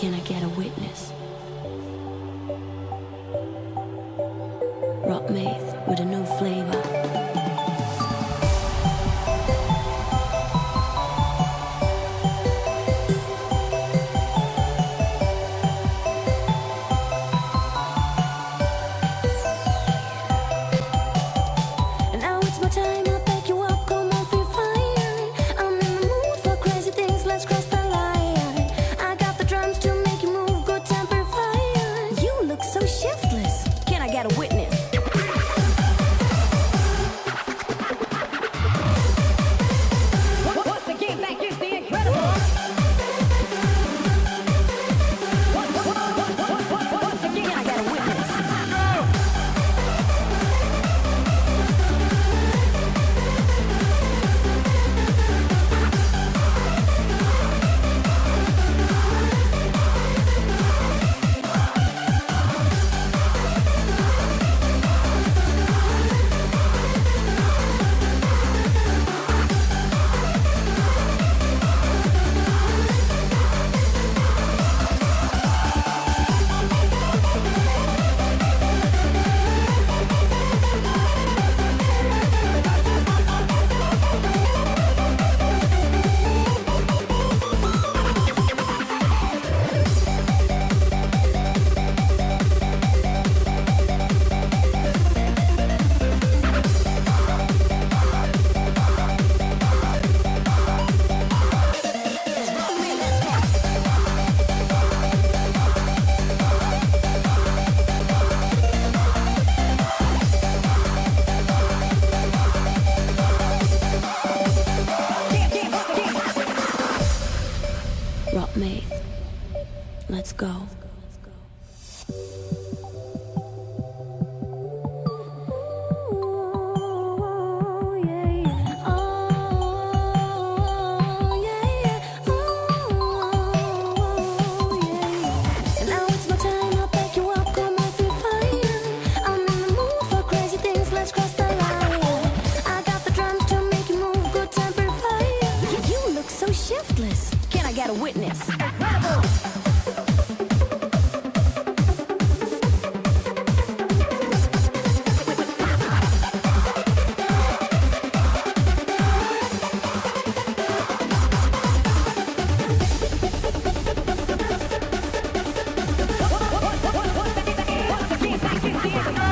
Can I get a witness? Rob Maith with a new flavor. And now it's my time, I'll pick you up, come on, feel fine. I'm in the mood for crazy things, let's cross the line. I got the drums to make you move, good temper fire. You look so shiftless. Can I get a witness? Once again, that is the incredible. Once again, I got a witness. Rob Maith. Let's go. And now it's my time, I'll pick you up, come on, feel fine. I'm in the mood for crazy things, let's cross the line. I got the drums to make you move, good temper fire. You look so shiftless. Can I get a witness? Once again, that is the incredible.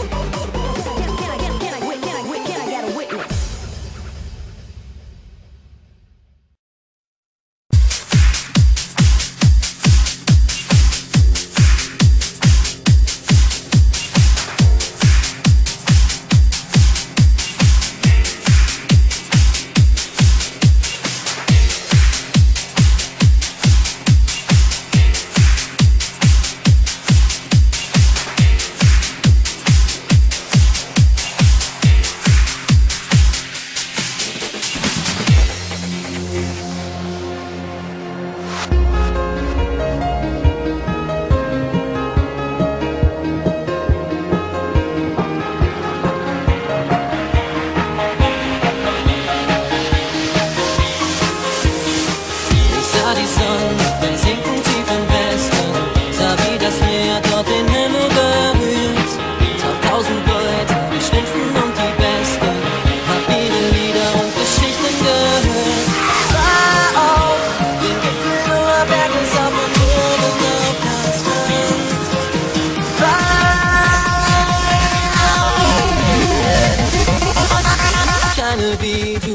Can, can I get can I can I can I get a witness? Ich sah die Sonne beim Sinken tief im Westen, sah wie das Meer dort den Himmel berührt. Traf tausend Leute, die schlimmsten und die besten, hab ihre Lieder und Geschichten gehört. Fahr auf den Gipfel hoher Berge, sah von oben auf das Land. Fahr keine wie du.